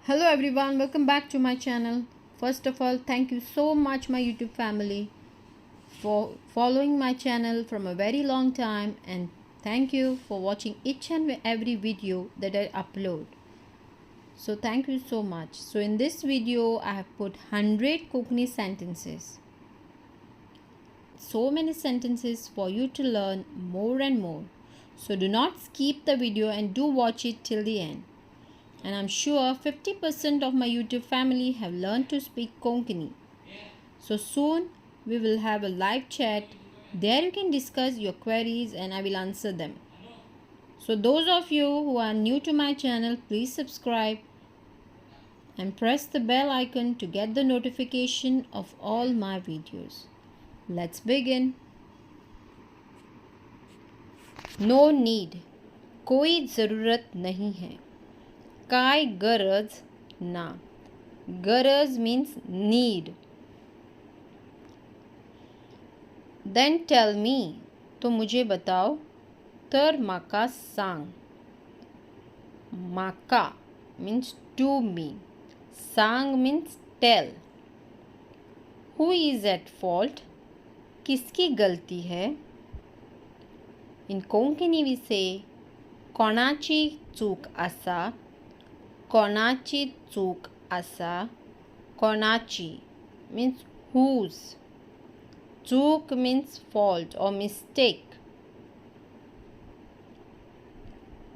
Hello everyone, welcome back to my channel. First of all, thank you so much my YouTube family for following my channel from a very long time, and thank you for watching each and every video that I upload. So thank you so much. So in this video I have put 100 Konkani sentences. So many sentences for you to learn more and more. So do not skip the video and do watch it till the end. And I'm sure 50% of my YouTube family have learned to speak Konkani. So soon we will have a live chat. There you can discuss your queries and I will answer them. So those of you who are new to my channel, please subscribe and press the bell icon to get the notification of all my videos. Let's begin. No need. कोई ज़रूरत नहीं है. काय गरज ना. गरज means need. Then tell me. तो मुझे बताओ. तर माका सांग. माका means to me. सांग means tell. Who is at fault? किसकी गलती है? In Konkani we say कोणाची चूक आसा. कोणाची चूक आसा. कोणाची means whose. चूक means fault or mistake.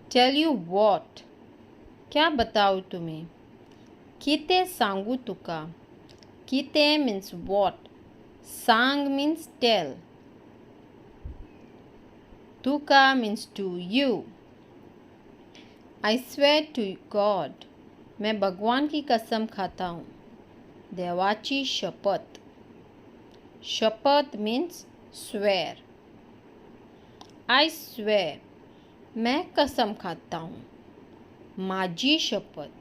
Tell you what? क्या बताऊँ तुम्हें? कितें सांगू तुका? कितें means what. सांग means tell. तुका means to you. I swear to God. मैं भगवान की कसम खाता हूँ. देवाची शपथ. शपथ means swear. I swear. मैं कसम खाता हूँ. माझी शपथ.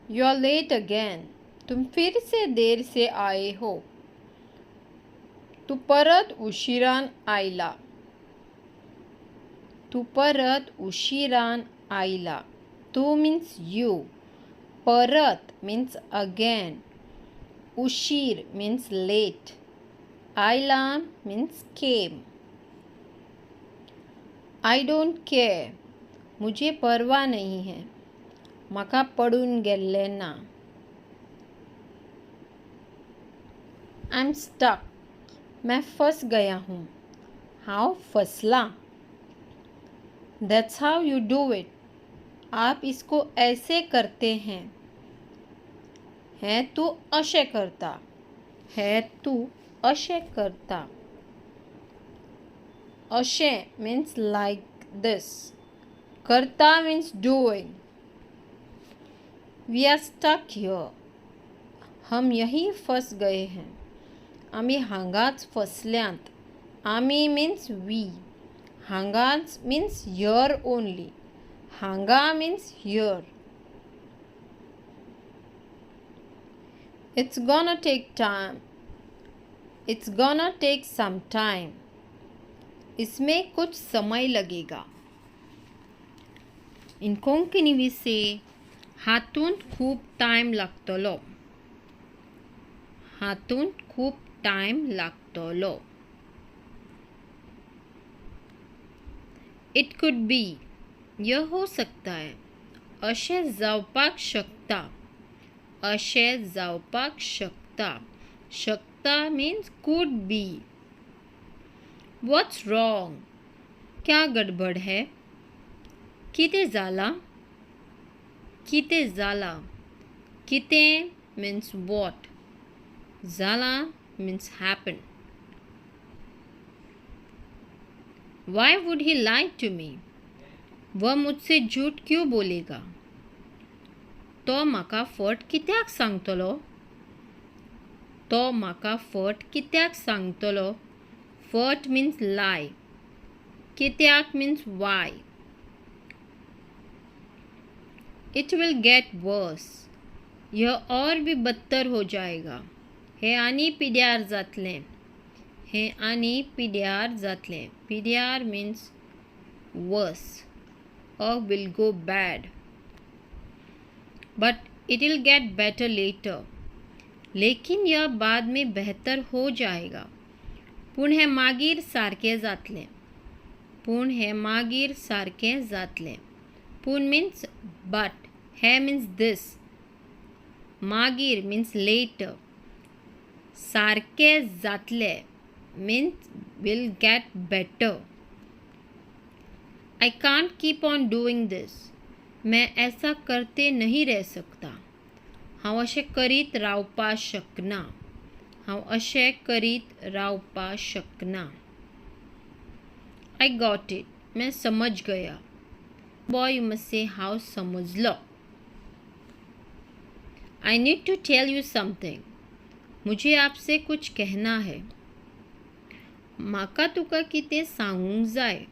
You are late again. तुम फिर से देर से आए हो. तू परत उशिरान आयला. तू परत उशिरान आयला. तू means you. परत means again. उशीर means late. आयला means came. I don't care. मुझे परवा नहीं है. म्हाका पडून गेल्लें ना. I am stuck. मैं फंस गया हूँ. हांव फसला. That's how you do it. आप इसको ऐसे करते हैं. है तू अशें करता. है तू अशें करता. अशें means like this. करता means doing. We are stuck here. हम यहीं फंस गए हैं. आमी हांगाच फसल्यांत. आमी means we. हांगाच means here only. हांगा means here. It's gonna take time. It's gonna take some time. इसमें कुछ समय लगेगा. In Konkani we say हातूंत खूब टायम लागतलो. हातूंत खूब टायम लागतलो. It could be. यह हो सकता है. अशें जावपाक शकता. अशें जावपाक शकता. शकता means could be. What's wrong? क्या गडबड है? कितें जालां? कितें जालां? कितें means what. जालां means happen. Why would he lie to me? वह मुझसे झूठ क्यों बोलेगा? तो म्हाका फट कित्याक सांगतलो? तो म्हाका फट कित्याक सांगतलो? फट means lie. कित्याक means why. It will get worse. यह और भी बदतर हो जाएगा. हे आनी पिड्यार जातलें. हे आनी पिड्यार जातलें. पिड्यार means worse. or will go bad. But it will get better later. लेकिन यह बाद में बेहतर हो जाएगा. पूण हें मागीर सारकें जातलें. पूण हें मागीर सारकें जातलें. पूण मीन्स बट, हें मीन्स this, मागीर मीन्स लेटर, सारकें जातलें means will get better. I can't keep on doing this. मैं ऐसा करते नहीं रह सकता. हांव अशें करीत रावपाक शकना. हांव अशें करीत रावपाक शकना. I got it. मैं समझ Gaya. Boy, you must say हांव समजलो. I need to tell you something. मुझे आपसे कुछ कहना है. म्हाका तुका कितें सांगूंक जाय.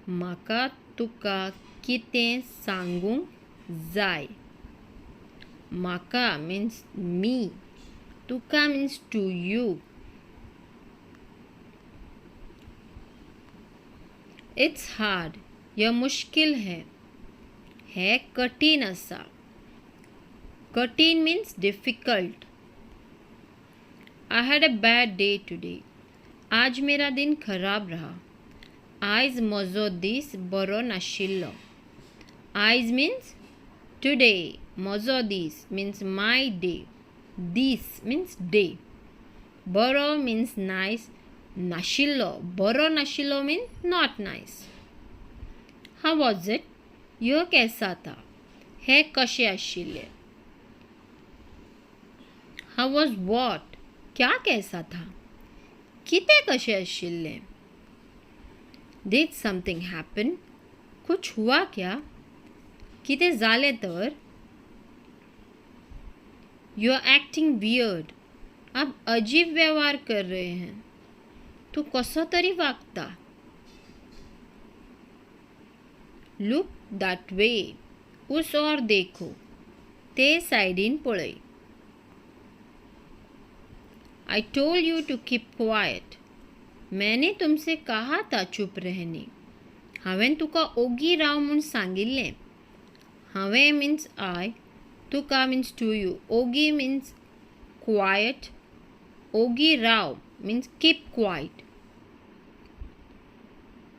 म्हाका तुका कितें सांगूंक जाय. म्हाका मीन्स मी, तुका means two you. It's hard. यह मुश्किल है. हें कठीण आसा. कठीण means difficult. I had a bad day today. आज मेरा दिन खराब रहा. आयज म्हजो दीस बरो नाशिल्लो. आयज मीन्स टुडे, म्हजो दीस मीन्स my day, दीस मीन्स डे, बरो मीन्स नायस, नाशिल्लो बरो नाशिल्लो means not nice. How was it? यह कैसा था? हें कशें आशिल्लें? How was what? क्या कैसा था? कितें कशें आशिल्लें? Did something happen? कुछ हुआ क्या? कितें जालें तर? You are acting weird. आप अजीब व्यवहार कर रहे हैं. तूं कसो तरी वागता. Look that way. उस ओर देखो. ते सायडीन पळय. I told you to keep quiet. मैंने तुमसे कहा था चुप रहने. हांवें तुका ओगी राव म्हूण सांगिल्लें. हांवें मीन्स I, तुका मीन्स टू you, ओगी मीन्स क्वायट, ओगी राव मीन्स कीप क्वायट,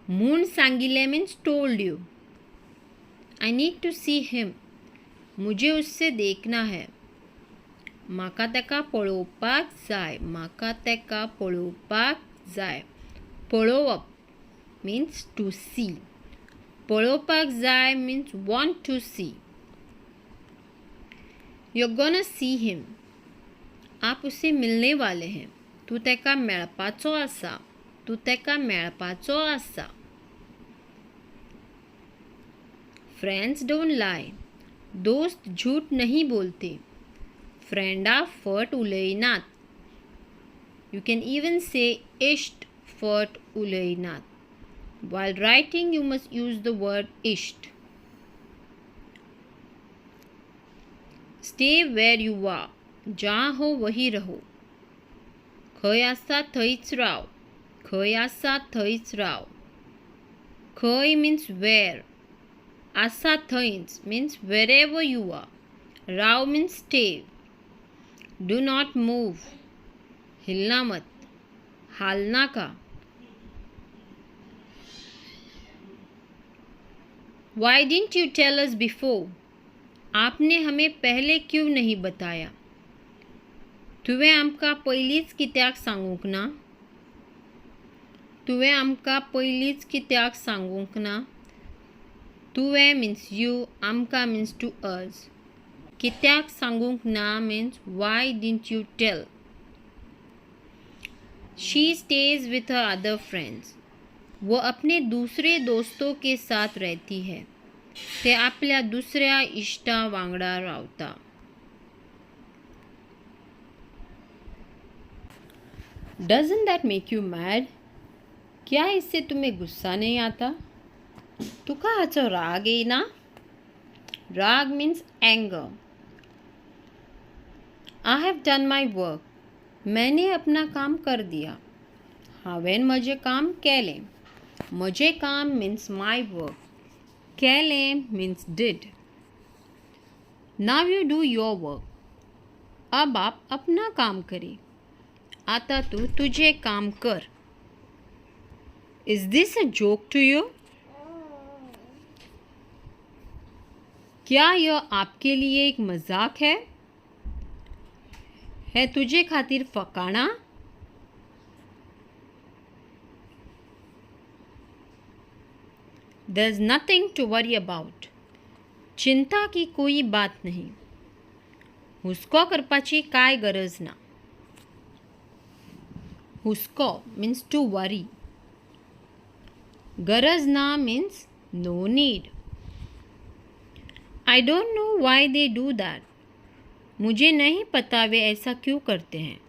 म्हूण सांगिल्लें means told you. I need to see him. मुझे उससे देखना है. म्हाका ताका पळोवपाक जाय. म्हाका ताका पळोवपाक जाय. पळोवप मीन्स टू सी, पळोवपाक जाय means want to see. You are gonna see him. आप उसे मिलने वाले हैं. तूं ताका मेळपाचो आसा. तूं ताका मेळपाचो आसा. फ्रेंड्स don't लाय. दोस्त झूठ नहीं बोलते. फ्रेंडा फट उलयनात. You can even say इश्ट फट उलयनात. While writing you must use the word इश्ट. Stay where you are. जहाँ हो वही रहो. खंय आसा थंयच राव. खंय आसा थंयच राव. खंय मीन्स वेर, आसा थंयच means wherever you are, Rao means stay. Do not move. हिलना मत, हालनाका. Why didn't you tell us before? आपने हमें पहले क्यों नहीं बताया? तुवें आमकां पयलींच कित्याक सांगूंक ना? तुवें आमकां पयलींच कित्याक सांगूंक ना? तुवें मीन्स you, आमकां मीन्स टू अस, कित्याक सांगूंक ना means why didn't you tell. She stays with her other friends. वो अपने दूसरे दोस्तों के साथ रहती है. ते आपल्या दुसऱ्या इश्टां वांगडा रावता. Doesn't that make you mad? क्या इससे तुम्हें गुस्सा नहीं आता? तुका हाचो राग येयना? राग means anger. I have done my work. मैंने अपना काम कर दिया. हांवें म्हजें काम केलें. म्हजें काम मीन्स my work, केलें means did. Now you do your work. अब आप अपना काम करें. आता तूं तुजें काम कर. Is this a joke to you? क्या यह आपके लिए एक मजाक है? है तुझे खातीर फकाणां? There is nothing to worry about. चिंता की कोई बात नहीं. हुस्को करपाची कांय गरज ना. हुस्को मीन्स टू वरी. गरज ना means no need. I don't know why they do that. मुझे नहीं पता वे ऐसा क्यों करते हैं.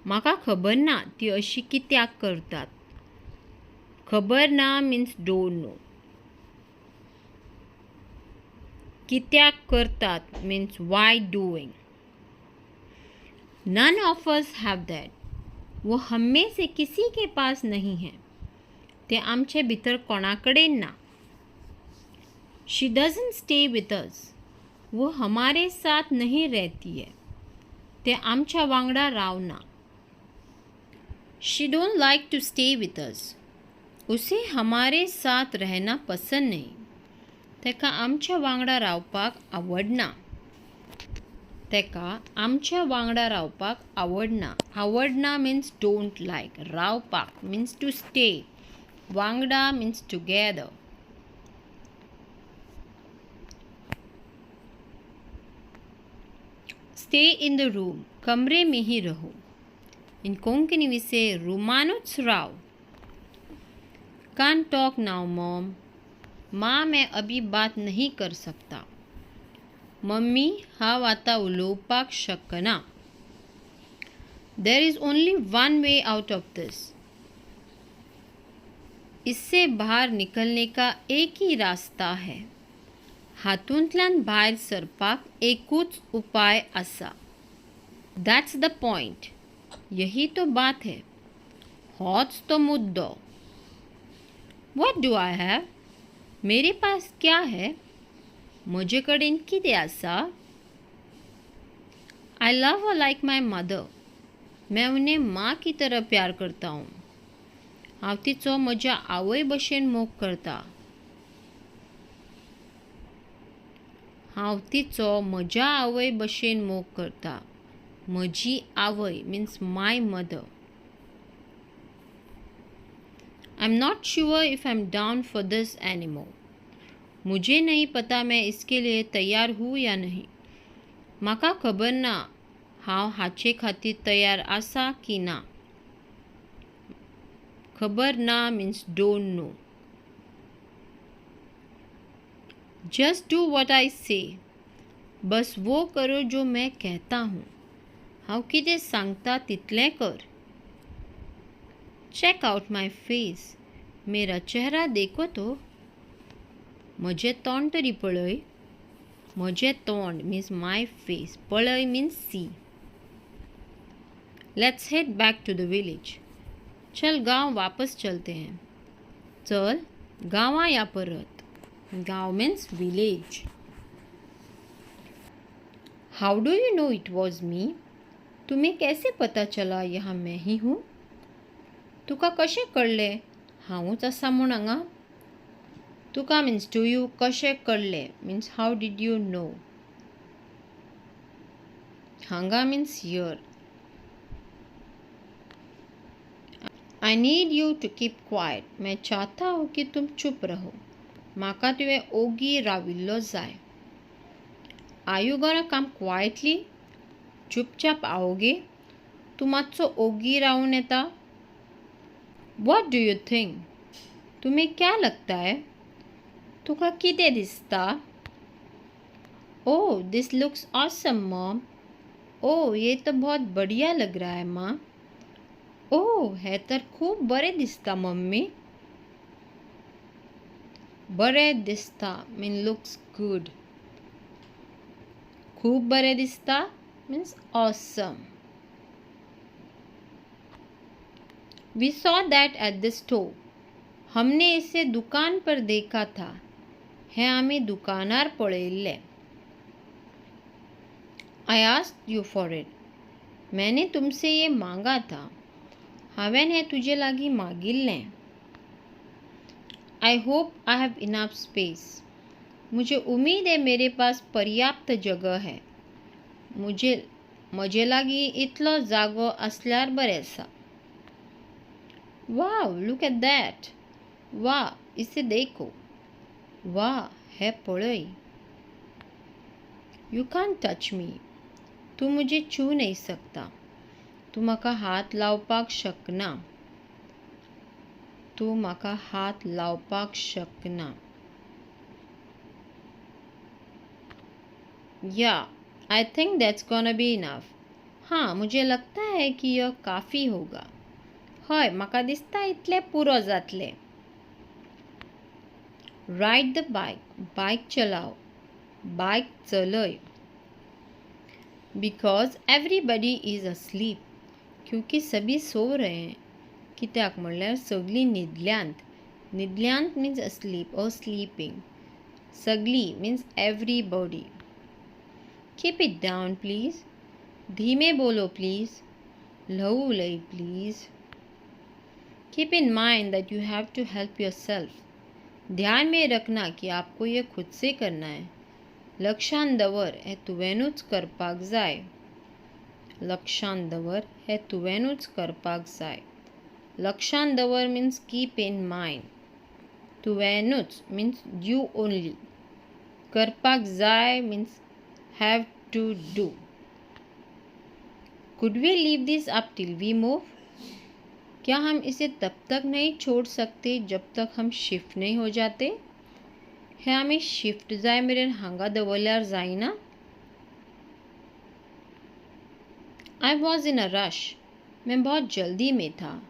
म्हाका खबर ना ती अशी कित्याक करतात. खबर ना मीन्स don't know. कित्याक करतात means why doing. None of us have that. वो हम में से किसी के पास नहीं है. ते आमचे भितर कोणा कडेन ना. She doesn't stay with us. वो हमारे साथ नहीं रहती है. ते आमच्या वांगडा रावना. She don't like to stay with us. उसे हमारे साथ रहना पसंद नहीं. तेका आमच्या वांगडा रावपाक आवडना. तेका आमच्या वांगडा रावपाक आवडना. आवडना मीन्स don't like. रावपाक मीन्स टू स्टे. वांगडा means together. Stay in the room. कमरे में ही रहो. In Konkani we say रुमानूच Rao. Can't talk now mom. माँ मैं अभी बात नहीं कर सकता. मम्मी हांव आतां उलोवपाक शकना. There is only one way out of this. इससे बाहर निकलने का एक ही रास्ता है. हातूंतल्यान भायर सरपाक एकूच उपाय आसा. That's the point. यही तो बात है. होच तो मुद्दो. What do I have? Mere pass क्या है? म्हजे कडेन कितें आसा? I love her like my mother. मैं उन्हें माँ की तरह प्यार करता हूँ. हांव तिचो म्हज्या आवय भशेन मोग करता. हांव तिचो म्हज्या आवय भशेन मोग करता. म्हजी आवय means my mother. I am not sure if I am down for this anymore. मुझे नहीं पता मैं इसके लिए तैयार हूँ या नहीं. म्हाका खबर ना हांव हाचे खातीर तयार आसा की ना. खबर ना means don't know. Just do what I say. बस वो करो जो मैं कहता हूँ. हांव कितें सांगता तितलें कर. Check out my face. मेरा चेहरा देखो तो. म्हजें तोंड तरी पळय. म्हजें तोंड मीन्स my face. पळय means see. Let's head back to the village. चल गांव वापस चलते हैं. चल गांवां या परत. गांव means village. How do you know it was me? तुम्हें कैसे पता चला यह मैं ही हूँ? तुका कशें कळ्ळें हांवूच आसा म्हूण हांगा? तुका मीन्स टू you. कशें कळ्ळें means how did you know. हांगा means here. I need you to keep quiet. मैं चाहता हूँ कि तुम चुप रहो. म्हाका तुवें ओगी राविल्लो जाय. Are you gonna come quietly? चुपचाप आओगे? तूं मातसो ओगी रावून येता? What do you think? तुम्हें क्या लगता है? तुका कितें दिसता? Oh, this looks awesome mom. Oh, ये तो बहुत बढ़िया लग रहा है माँ. ओह, हें तर खूब बरें दिसता मम्मी. बरें दिसता mean looks good. खूब बरें दिसता means awesome. We saw that at the store. हमने इसे दुकान पर देखा था. हें आमी दुकानार पळयिल्लें. I asked you for it. मैंने तुमसे ये मांगा था. हांवें हें तुजे लागीं मागिल्लें. I hope I have enough space. मुझे उम्मीद है मेरे पास पर्याप्त जगह है. मुझे म्हजे लागीं इतलो जागो आसल्यार बरें आसा. Wow, look at that. वाह, इसे देखो. वाह, हें पळय. You can't touch me. तूं मुझे छू नहीं सकता. तूं म्हाका हात लावपाक शकना. तूं म्हाका हात लावपाक शकना. Yeah, I think that's gonna be enough. हाँ, मुझे लगता है कि यह काफ़ी होगा. हय, म्हाका दिसता इतलें पुरो जातलें. Ride the bike. बायक चलाओ. बायक चलय. Because everybody is asleep. क्योंकि सभी सो रहे हैं. कित्याक म्हणल्यार सगळीं न्हिदल्यांत. न्हिदल्यांत मीन्स asleep or sleeping. सगळीं means everybody. Keep it down please. धीमे बोलो प्लीज. ल्हवू उलय please. Keep in mind that you have to help yourself. ध्यान में रखना कि आपको ये खुद से करना है. लक्षांत दवर हें तुवेंनूच करपाक जाय. लक्षांत दवर हें तुवेंनूच करपाक जाय. लक्षांत दवर मीन्स कीप इन मायंड. तुवेंनूच मीन्स you only. करपाक जाय means have to do. Could we leave this up till we move? क्या हम इसे तब तक नहीं छोड़ सकते जब तक हम शिफ्ट नहीं हो जाते? हें आमी शिफ्ट जाय मेरेन हांगा दवरल्यार जायना? I was in a rush. मैं बहुत जल्दी में था.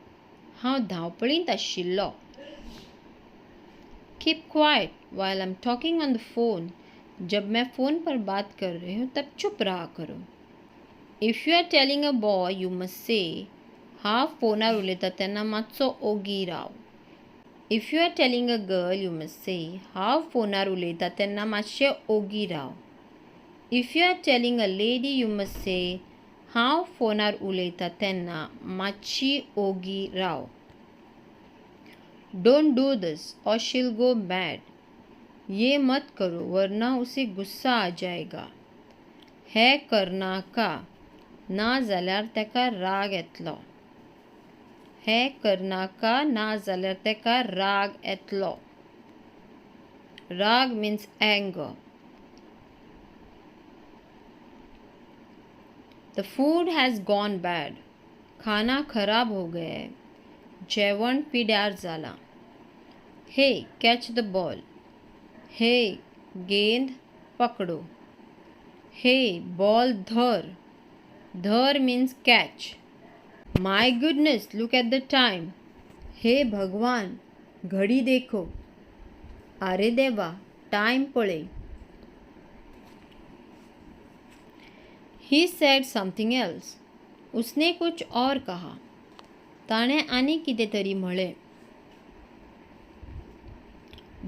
हांव धांवपळींत आशिल्लो. Keep quiet while I am talking on the phone. जब मैं फ़ोन पर बात कर रही हूँ तब चुप रहा करो. If you are telling a boy you must say, हांव फोनार उलयता तेन्ना मातसो ओगी राव. If you are telling a girl you must say, हांव फोनार उलयता तेन्ना मातशें ओगी राव. If you are telling a lady you must say, हांव फोनार उलयता तेन्ना मातशी ओगी राव. Don't do this or she'll go mad. ये मत करो वरना उसे गुस्सा आ जाएगा. हें करनाका ना जाल्यार तेका राग येतलो. हें करनाका ना जाल्यार तेका राग येतलो. राग means anger. The food has gone bad. खाना खराब हो गया है. जेवण पिड्यार जालां. Hey, catch the ball. हे, गेंद पकडो. हे, बॉल धर. धर means catch. My goodness, look at the time. हे भगवान, घडी देखो. आरे देवा, टायम पळय. He said something else. उसने कुछ और कहा. ताणें आनी कितें तरी म्हळें.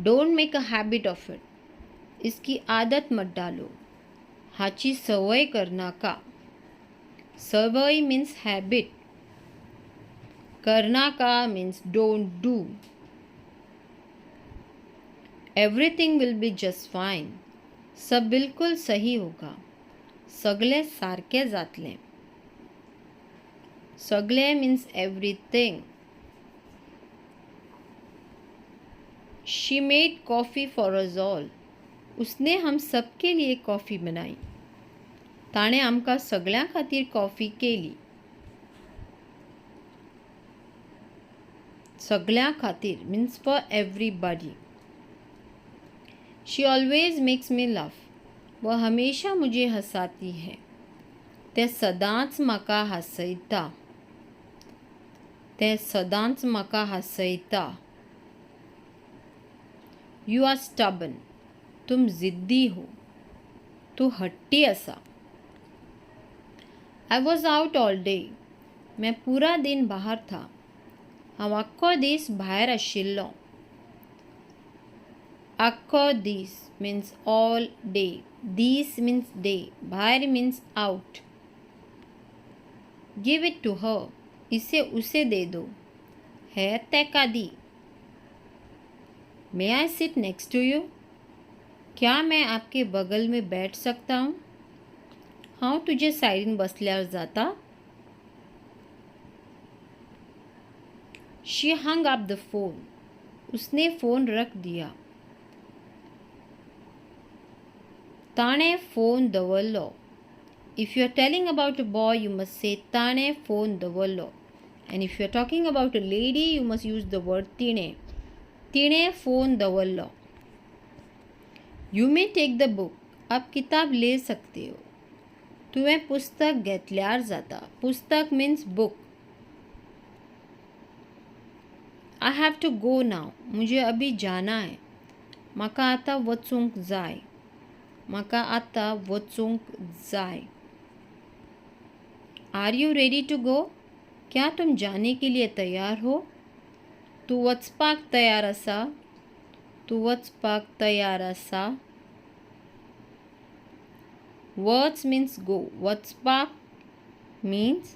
Don't make a habit of it. इसकी आदत मत डालो. हाची संवय करनाका. संवय मीन्स हॅबिट. करनाका means don't do. Everything will be just fine. सब बिल्कुल सही होगा. सगळें सारकें जातलें. सगळें means everything. She made coffee for us all. उसने हम सबके लिए कॉफी बनाई. ताणें आमकां सगळ्यां खातीर कॉफी केली. सगळ्यां खातीर means for everybody. She always makes me laugh. वह हमेशा मुझे हंसाती है. तें सदांच म्हाका हांसयता. तें सदांच म्हाका हांसयता. You are stubborn. तुम जिद्दी हो. तूं हट्टी आसा. I was out all day. मैं पूरा दिन बाहर था. हांव आख्खो दीस भायर आशिल्लों. आख्खो दीस मीन्स ऑल डे. दीस मीन्स डे. भायर means out. Give it to her. इसे उसे दे दो. हे तेका दी. May I sit next to you? क्या मैं आपके बगल में बैठ सकता हूँ? हांव तुजे सायडीन बसल्यार जाता? She hung up the phone. उसने फ़ोन रख दिया. ताणें फोन दवरलो. If you are telling about a boy you must say ताणें फोन दवरलो. And if you are talking about a lady you must use the word तिणें. तिणें phone दवरलो. You may take the book. आप किताब ले सकते हो. तुवें पुस्तक घेतल्यार जाता. पुस्तक means book. I have to go now. मुझे अभी जाना है. म्हाका आतां वचूंक जाय. म्हाका आतां वचूंक जाय. Are you ready to go? क्या तुम जाने के लिए तैयार हो? तूं वचपाक तयार आसा? तूं वचपाक तयार आसा? वच मीन्स गो. वचपाक मीन्स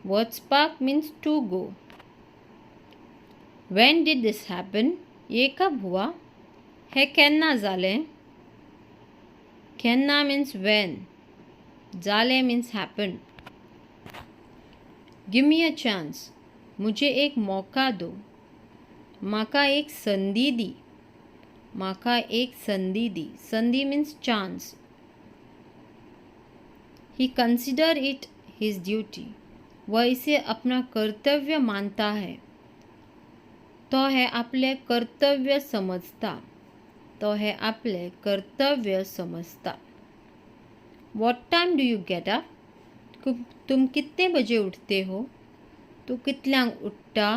वचपाक means to go. When did this happen? ये कब हुआ? हे केन्ना जालें? केन्ना मीन्स when. जालें means happen. Give me a chance. मुझे एक मौका दो. म्हाका एक संदी दी. म्हाका एक संदी दी. संदी means chance. He consider it his duty. वह इसे अपना कर्तव्य मानता है. तो हें आपलें कर्तव्य समजता. तो हें आपलें कर्तव्य समजता. What time do you get up? तुम कितने बजे उठते हो? तूं कितल्यांक उठ्ठा?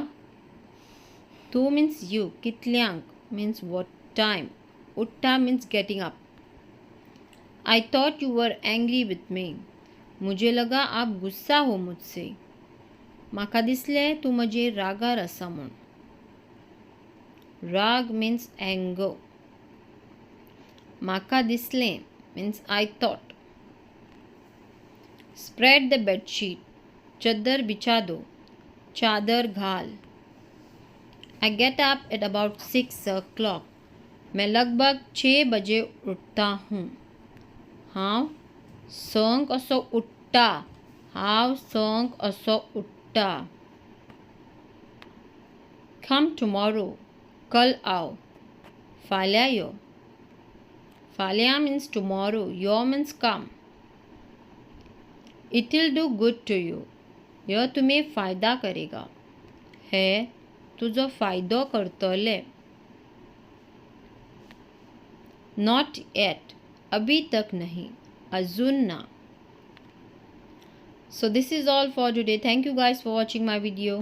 तूं मीन्स you. कितल्यांक means what time. उठ्ठा means getting up. I thought you were angry with me. मुझे लगा आप गुस्सा हो मुझसे. म्हाका दिसलें तूं म्हजेर रागार आसा म्हूण. राग मीन्स एंगर. म्हाका दिसलें means I thought. Spread the bedsheet. चद्दर बिछा दो. चादर घाल. I get up at about 6 o'clock. मैं लगभग 6 बजे उठता हूँ. हांव संक असो उठ्ठा. हांव संक असो उठ्ठा. Come tomorrow. कल आओ. फाल्यां यो. फाल्यां मीन्स टुमॉरो. यो means come. It will do good to you. यह तुम्हें फ़ायदा करेगा. हें तुजो फायदो करतलें. Not yet. अभी तक नहीं. अजून ना. So this is all for today. Thank you guys for watching my video.